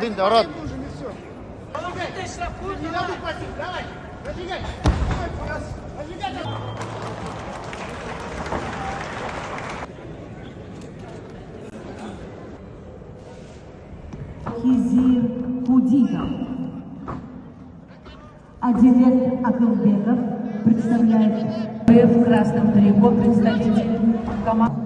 Дорот. Хизир Кудинов. Адилет Акылбеков представляет в красном трико представитель команды.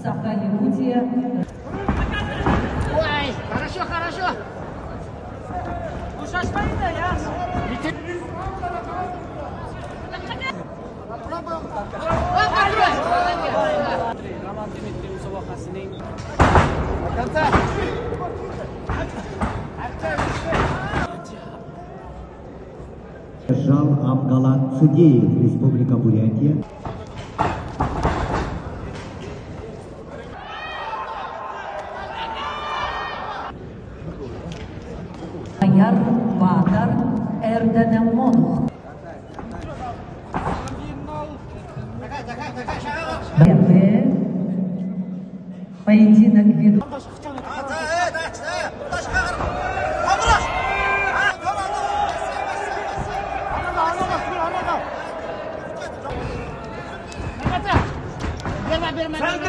Саха Якутия. Ой, хорошо, хорошо. Roman Dmitriy musobaqasining Жал Амгалан Цудеев, Республика Бурятия. Аяр Баатар Эрдэнэ-Монух. Первый поединок ведут. Берме, берме.